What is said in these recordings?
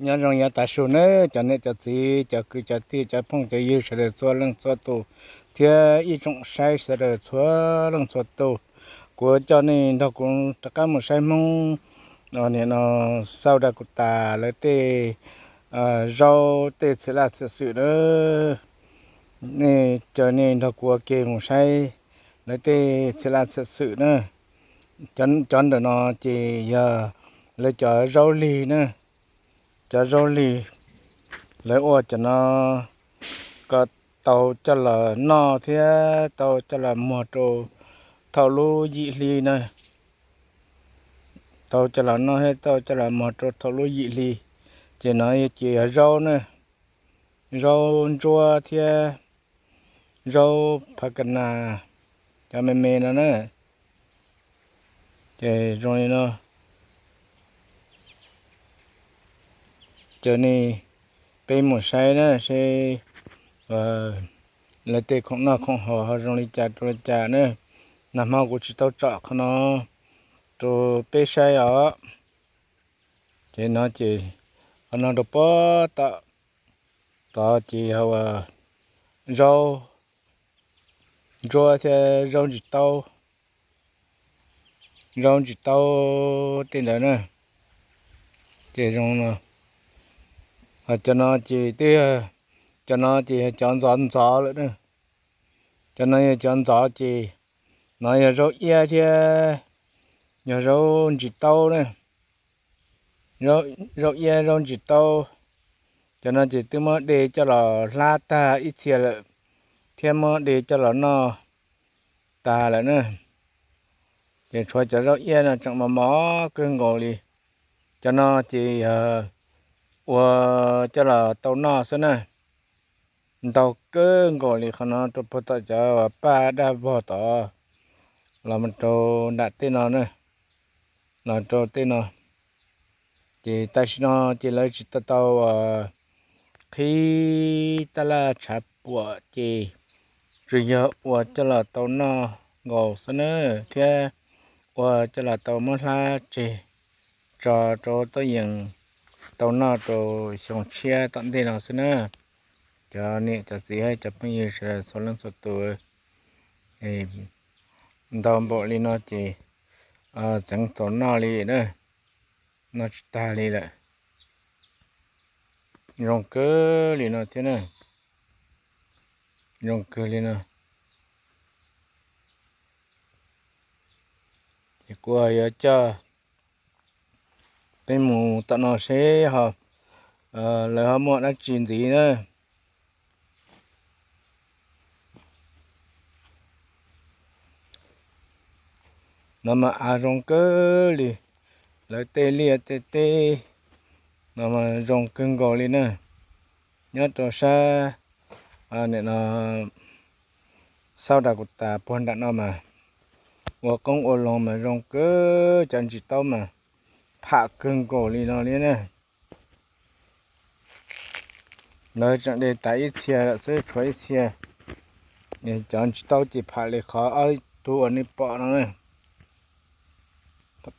Nyob zoo yav tav su nawb cov niam cov txiv, cov kwv cov tij, cov phooj cov ywg sawv daws txhua leej txhua tus, thiab ib tsoom saib sawv daws txhua leej txhua tus. Kuv coj nej nrog kuv rov qab mus saib Hmoob, no, xauj daj kuv tas lawv tej zaub tej txhia laj txhia xwm na. Nej caw nej nrog kuv ua ke mus saib lawv tej txhia laj txhia xwm na. Cov ntawm no ces yog lawv cov zaub lig na. Cov zaub lig, lawv ua cov no kom tau coj los noj thiab tau coj los muag rau thaum lub yim hli na. Tau coj los noj thiab tau coj los muag rau thaum lub yim hli. Ces no ces yog zaub na, zaub ntsuab thiab zaub pha ka nas, cov me me no na. Ces zoo li no, caw nej peb mus saib na seb lawv tej khoom noj khoom haus ho zoo li cas rau li cas na. Nag hmo kuv tsis tau tsom qhov no rau peb saib os. Ces no ces qhov no rau puag tom tod ces yog zaub ntsuab thiab zaub ntsis taub, zaub ntsis taub tej ntawd na. Ces zoo no, cov no ces twb, cov no ces yog cov ntxov ntxov lawm na. Cov no yog cov ntxov ces no yog zaub iab thiab yog zaub ntsis taub na. Zaub iab zaub ntsis taub, cov no ces twb muab de coj los hlab tag ib txhia lawm thiab muab de coj los noj tag lawm na. Ces tshuav cov zaub iab no tseem mos mos kawg nkaus li. Cov no ces yog ua coj los tau noj xwb na. Ntau kawg nkaus li qhov no rau puag tom cov paj daj vog tod los mus rau nram tej no na, los rau tej no. Ces tam sim no ces lawv tsis tau tau qhib tab laj tshav puam ces tsuas yog ua coj los tau noj nkaus xwb na, thiab ua coj los tau muab hlab tseg tso rau tuaj yees tau noj rau xyoo tshiab tom ntej no xwb na. Cov niam cov txiv cov phooj ywg sawv daws txhua leej txhua tus, ntau npaum li no ces txeev txaus noj li na, noj tsis tag li lawm. Zoo kawg li no thiab na, zoo kawg li no. Ces kuv yuav coj peb mus tom no seb lawv ho muaj dab tsi ntxiv na. No mas av zoo kawg li, lawv tej liaj tej teb no mas zoo kawg nkaus li na. Nyob rau sab no xauj daj kuv tas puag nram no mas ua qoob ua loo mas zoo kawg, cov ntsis taub mas pham kawg nkaus li no li na. Lawv tseem de tas ib txhia lawm xwb, tshuav ib txhia. Cov ntsis taub ces pham li qhov ob tug uas nej pom no na.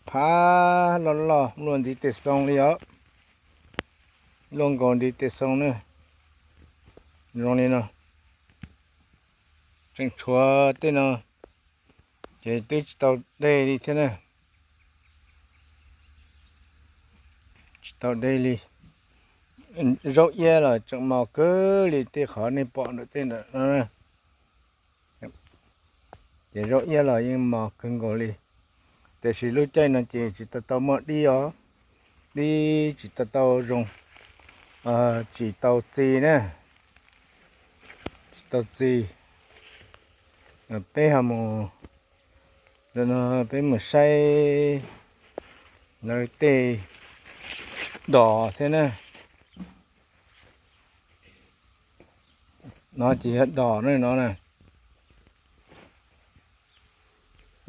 Pham loj loj luaj ntiv tes xoo li os, luaj nkaus ntiv tes xoo na. Zoo li no, tseem tshuav tej no ces twb tsis tau de li thiab na. Tsis tau de li. Zaub iab los tseem mos kawg li tej qhov nej pom ntawm tej ntawm no. Ces zaub iab los yeej mos kawg nkaus li, tiam sis lub caij no ces tsis tau tau muaj dib os, dib tsis tau tau zoo, tsis tau txi na, tsis tau txi. Peb ho mus, peb mus saib lawv tej dos thiab na. No ces yog dos ne, no na.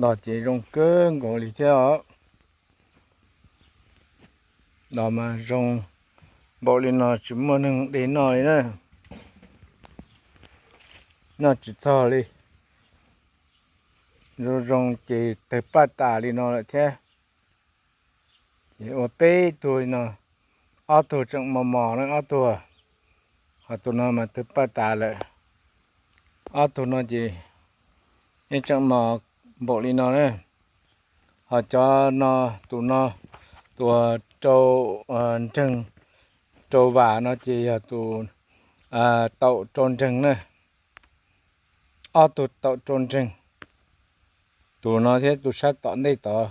Dos ces zoo kawg nkaus li thiab os. Dos mas zoo npaum li no tsis muaj neeg de noj li na. Noj tsis txog li. Zoo zoo ces tawg paj tas li no lawm thiab. Ces ua peb tug li no, ob tug tseem mos mos na ob tug, ho tus no mas twb paj tas lawm. Ob tug no ces yeej tseem mos npaum li no na. Ho cov no, tus no, tus rau nreeg, rau vam no ces yog tus taum rau nreeg na. Ob tug taum rau nreeg, tus no thiab tus sab tom ntej tod,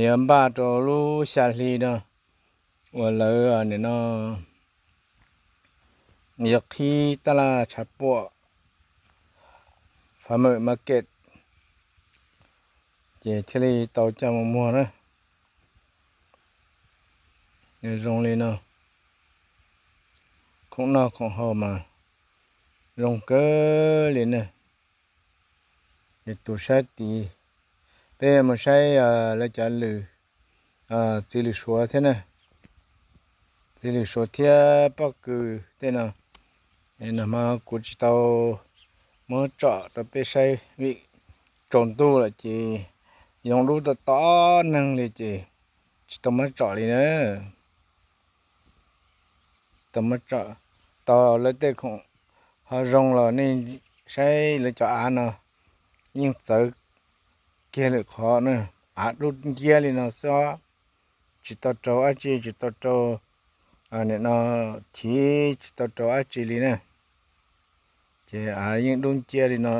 yuav npaj rau lub xya hli no uas lawv nim no yuav qhib taj laj tshav puam Farmer Market, ces thiaj li tau coj mus muag na. Zoo li no, khoom noj khoom haus mas zoo kawg li na. Es tus sab tid, peb mus saib lawv cov lwm, txiv lwm suav thiab na. Txiv lwm suav thiab pob kws tej no, no mas kuv tsis tau muab tsom rau peb saib vim tsaus ntuj lawm ces yoo dub tom tom neeg li ces tsis tau muab tsom li na. Tau muab tsom, tau lawv tej khoom ho zoo los nej saib lawv cov av no yeej txawv kiag lwm qhov na. Av dub nciab li no xwb, tsis tau rau dab tsi, tsis tau rau nim no chiv, tsis tau rau dab tsi li na. Ces av yeej dub nciab li no,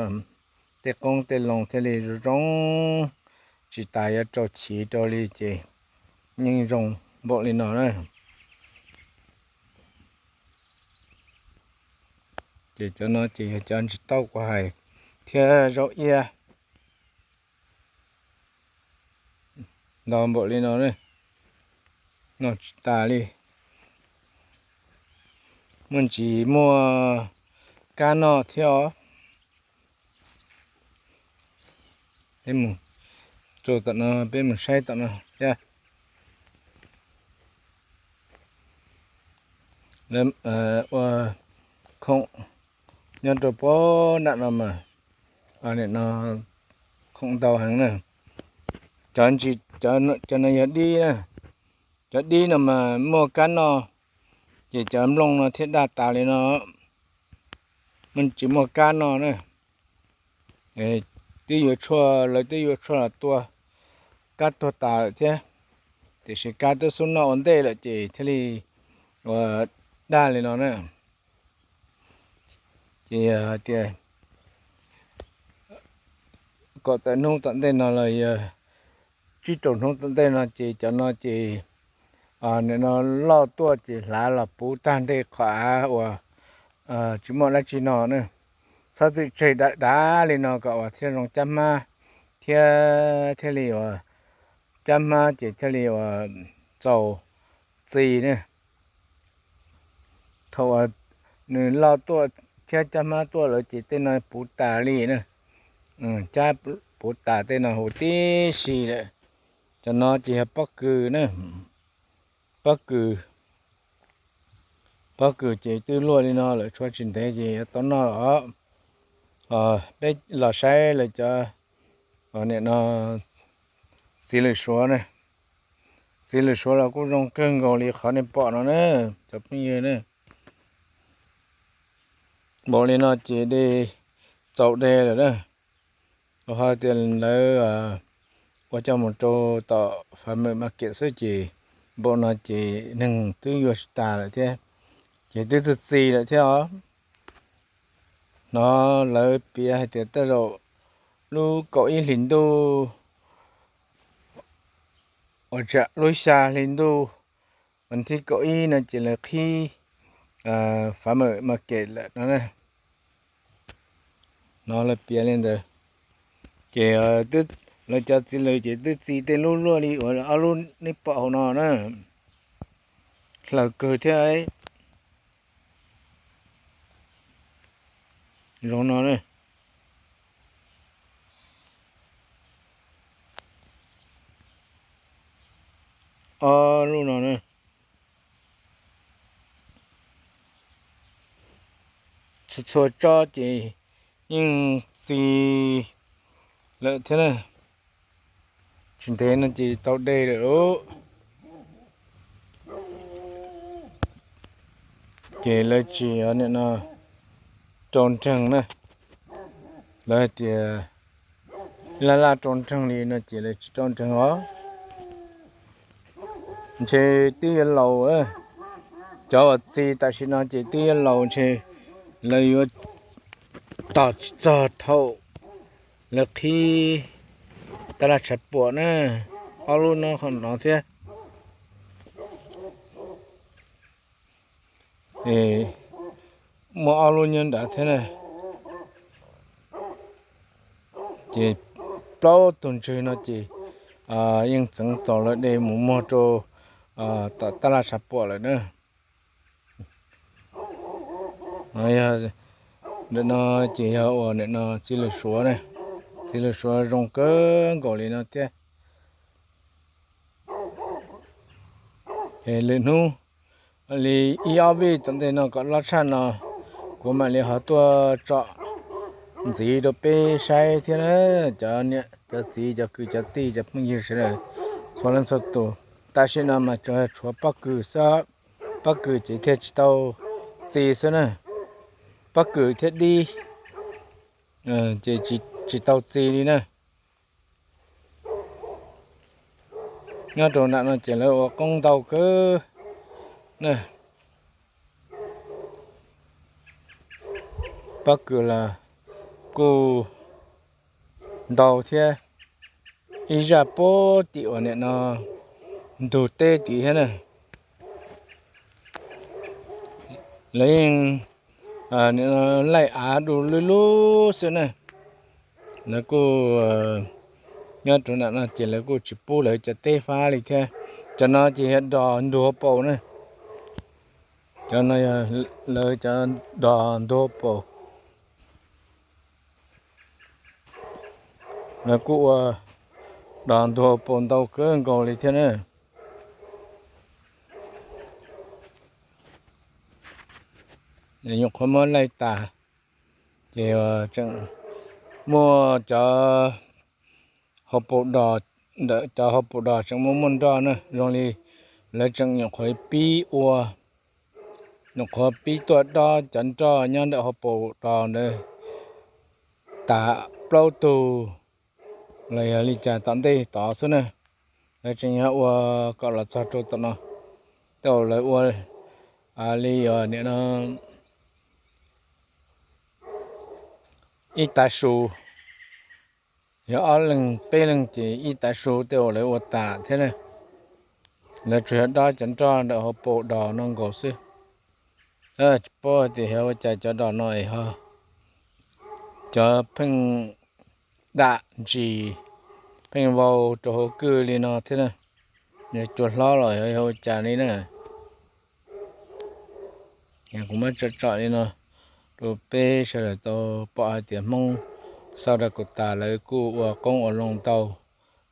tej qoob tej loo thiaj li zoo zoo, tsis tas yuav rau chiv rau li ces yeej zoo npaum li no na. Ces cov no ces yog cov ntsis taub kuv hais thiab zaub iab ntau npaum li no na, noj tsis tas li. Muaj ntsis muaj kab noj thiab os. Peb mus rau tom no, peb mus saib tom no thiab. Ua khoom nyob rau pab nram no mas, nim no khoom ntau heev na. Cov ntsis, cov no yog dib na. Cov dib no mas muaj kab noj, ces cov nplooj no thiaj daj tas li no, muaj tsis muaj kab noj na. Twb yuav tshuaj, lawv twb yuav tshuaj los tua, kab tuag tas lawm thiab, tiam sis kab twb xub noj ua ntej lawm ces thiaj li ua daj li no na. Ces yog hais tias kom tawm hnub tom ntej no los yog tsib rau hnub tom ntej no ces cov no ces nim no loj tuaj ces hlav los puv tag nrho qhov av uas tsis muaj dab tsi no na. Txhob txwm tseg dav dav li no kom uas thiaj zoo cab hmab thiab thiaj li uas cab hmab ces thiaj li uas txaus txi na. Thaum uas nws loj tuaj thiab cab hmab tuaj lawm ces tej no puv tas li na. Cab puv tas tej no huv tib si lawm. Cov no ces yog pob kws na. Pob kws, pob kws ces twb luaj li no lawm, tshuav tsis ntev ces yuav tau noj los. Peb los saib lawv cov, nim no txiv lwm suav na. Txiv lwm suav los kuj zoo kawg nkaus li qhov nej pom no na, cov phooj ywg na. Npaum li no ces de, txaus de lawm na. Ho tias lawv ua coj mus rau tom farmer market xwb ces npaum no ces neeg twb yuav tsis tas lawm thiab, ces twb txi txi lawm thiab os. Hnov lawv piav hais tias tej zaum lub kaum ib hlis ntuj, ua tsav lub xya hli ntuj, vas thib kaum ib no ces lawv qhib farmer market lawm no na. Hnov lawv piav li ntawd, ces lawv cov txiv lwm ces twb txi tej lub luaj li uas ob lub nej pom hauv no na. Hlaws kawg thiab. Zoo no na. Ob lub no na. Txhua txhua tsob ces yeej txi lawm thiab na. Tsis ntev no ces tau de lawm lauj. Ces lawv tsis nim no rau nreeg na, lawv hais tias laj laj rau nreeg li no ces lawv tsis rau nreeg os. Ntshe twb yuav laus, cov uas txi tam sim no ces twb yuav laus ntshe lawv yuav tos tsis txog thaum lawv qhib tab laj tshav puam na, ob lub no qhov no thiab. Muaj ob lub nyob nrad thiab na. Ces plaub tug ntswg no ces yeej txeev txaus lawv de mus muag rau tom tab laj tshav puam lawm na. Ntawm no ces yog uas nim no txiv lws suav, txiv lws suav zoo kawg nkaus li no thiab. Lwm hnub li ib ob vij tom ntej no kom loj tshaj no, kuv mam li ho tuaj tsom ntxiv rau peb saib thiab na. Cov niam cov txiv cov kwv cov tij cov phooj ywg sawv daws txhua leej txhua tus, tam sim no mas tsuas tshuav pob kws xwb, pob kws ces thiaj tsis tau txi xwb na, pob kws thiab dib ces tsis tau txi li na. Nyob rau nram no ces lawv ua qoob ntau kawg na. Pob kws los kuj ntau thiab, ib zaj puag tim uas nim no ntug teb tid thiab na. Lawv yeej laij av du lub lub xwb na. Lawv kuj nyob rau nram no ces lawv kuj tsis pub lawv cov teb fab li thiab. Cov no ces yog dos ntug hauv paus na. Cov no yog lawv cov dos ntug hauv paus. Lawv kuj ua dos ntug hauv paus ntau kawg nkaus li thiab na. Nyuam qhuav muab laij tas, ces tseem muaj cov hauv paus dos, ntawm cov hauv paus dos tseem muaj muaj nroj na, zoo li lawv tseem nyuam qhuav pib ua, nyuam qhuav pib tuaj dob cov nroj nyob ntawm hauv paus dos ntawd tas plaub tug los yog li cas tom ntej tod xwb na. Lawv tseem yog ua kom los txog rau tom no, tej zaum lawv ua li yog nim no ib tav su, yog ob leeg peb leeg ces ib tav su tej zaum lawv ua tas thiab na. Lawv tsuas yog dob cov nroj ntawm hauv paus dos no nkaus xwb. Tsis paub tias yog ua cas cov dos no es ho cov pheej dam ntsis pheej vau rau hauv kwj li no thiab na. Yog cua hlob los yog ua cas li na. Kuv muab tsom tsom li no rau peb sawv daws tau pom hais tias Hmoob xauj daj kus tas lawv kuj ua qoob ua loo ntau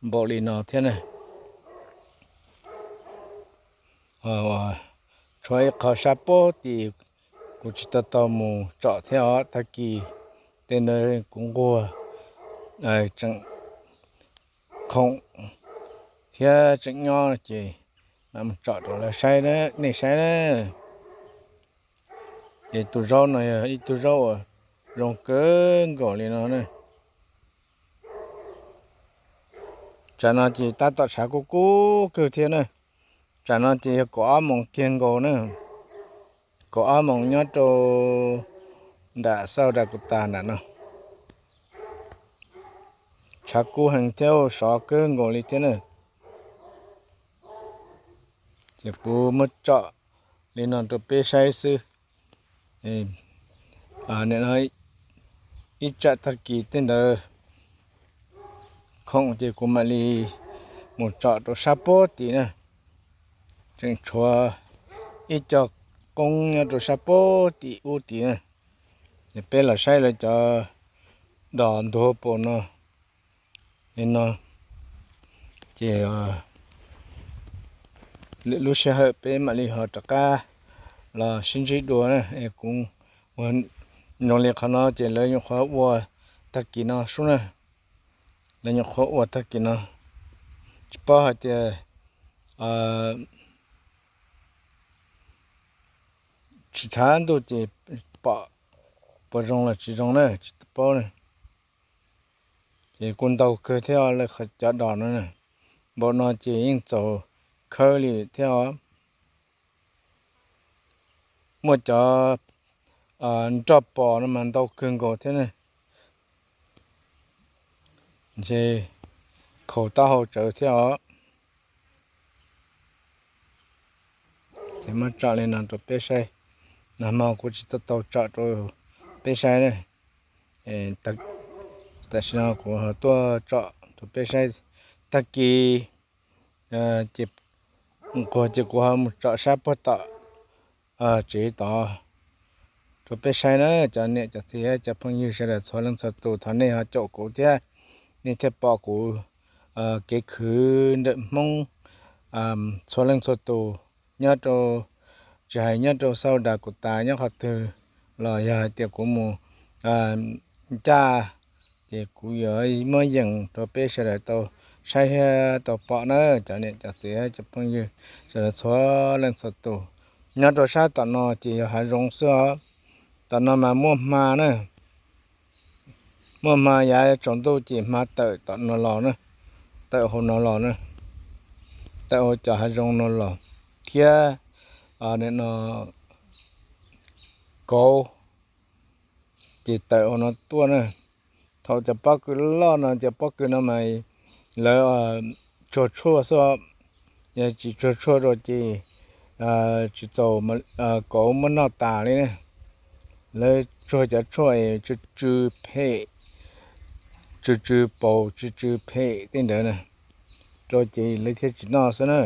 npaum li no thiab na. Tshuav ib qho sab puag tim kuv tsis tau tau mus tsom thiab os, tag kis tej ntawd kuv nquag tseem khoom thiab tseem nyob ces mam mus tsom rau lawv saib, nej saib na. Ces tus zaub no yog ib tug zaub uas zoo kawg nkaus li no na. Tsam no ces tab tom tshav kub kub kawg thiab na. Tsam no ces yog kaum ob moos kiag nkaus na, kaum ob moos nyob rau nram xauj daj kus tas nram no. Tshav kub heev thiab sov kawg nkaus li thiab na. Ces kuv muab tsom li no rau peb saib xwb. Nim no ib tsam tag kis tej ntawd khoom ces kuv mam li mus tsom rau sab puag tim na. Tseem tshuav ib co qoob nyob rau sab puag tim ub tid na. Ces peb los saib lawv cov dos ntug paus no li no. Ces lwm lub sij hawm peb mam li ho rov qab los sib ntsib dua na. Es kuv ua zoo li qhov no ces lawv nyuam qhuav ua tag kis no sub na. Lawv nyuam qhuav ua tag kis no, tsis paub hais tias, tsis tshav ntuj ces pom puas zoo los tsis zoo na tsis paub na. Ces kuj ntau kawg thiab lawv cov dos no, npaum no ces yeej txaus khawb li thiab os. Muaj cov nroj pos no mas ntau kawg nkaus thiab ne, ntshe khaus taub hau tsawv thiab os. Ces muab tsom li no rau peb saib. Nag hmo kuv tsis tau tsom rau peb saib ne. Tam sim no kuv tuaj tsom rau peb saib. Tag kis ces nquag ces kuv ho mus tsom sab puag tom tsev tod rau peb saib na. Cov niam cov txiv cov phooj ywg sawv daws txhua leej txhua tus, thov nej ho caum kuv thiab, nej thiaj pom kuv kev khwv ntawm Hmoob txhua leej txhua tus nyob rau, tsis hais nyob rau South Dakota nyob qhov twg los yog hais tias kuv mus ncaj ces kuv yuav muab yees rau peb sawv daws tau saib thiab tau pom na. Cov niam cov txiv cov phooj ywg sawv daws txhua leej txhua tus, nyob rau sab tom no ces yog hav zoov xwb os. Tom no mas muaj hma na, muaj hma yav tsaus ntuj ces hma tawm tom no los na, tawm hauv no los na, tawm hauv cov hav zoov no los thiab no kauv ces tawm hauv no tuaj na. Thaum cov pob kws loj no, cov pob kws no mas lawv tsuag tshuaj xwb, yog tsis tsuag tshuaj rau ces tsis txaus kauv muab noj tas li na. Lawv tsuag cov tshuaj tsw tsw phem, tsw tsw paus tsw tsw phem tej ntawd na, rau ces lawv thiaj tsis noj xwb na.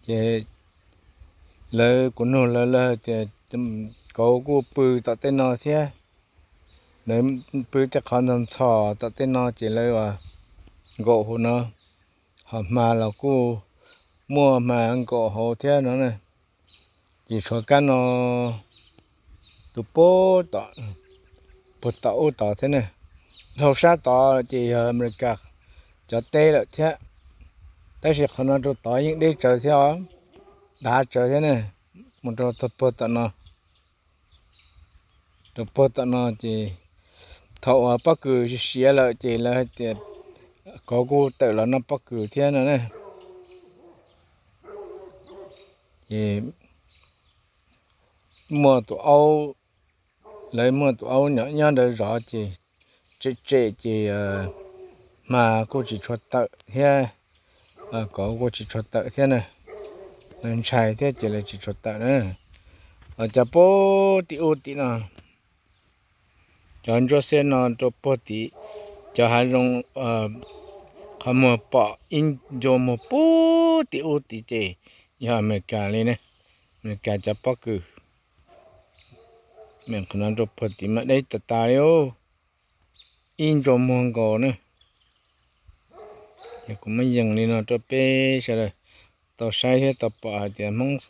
Ces lawv, kuv nug lawv, lawv tias kauv kuj pw tom tej no thiab, lawv pw tej qhov ntxhov ntxhov tom tej no ces lawv nkaum hauv no, ho hma los kuj muaj hma nkaum hauv thiab no na. Ces tshuav kab no tus puag tom, puag tom ub tod thiab na. Dhau sab tod ces yog Amelikas cov teb lawm thiab, tab sis qhov no rau tod yeej deb tsawv thiab os, dav tsawv thiab na. Mus rau puag tom no, rau puag tom no ces thaum uas pob kws siav lawm ces lawv hais tias kauv kuj tawm los noj pob kws thiab no na. Ces muaj tus aub, lawv muaj tus aub nyob nyob ntawd zov ces tsem tsem ces hma kuj tsis tshua tawm thiab, kauv kuj tsis tshua tawm thiab na. Lawv ntshai thiab ces lawv tsis tshua tawm na. Cov puag tim ub tim no, cov ntsuab xiab no rau puag tim cov hav zoov, qhov muag pom ib ncua muag puag tim ub tid ces yog Amelikas li ne. Amelikas cov pob kws, qhov no rau puag tid mas deb tas tas li, ib ncua muag nkaus na. Ces kuv muab yees li no rau peb sawv daws tau saib thiab tau pom hais tias Hmoob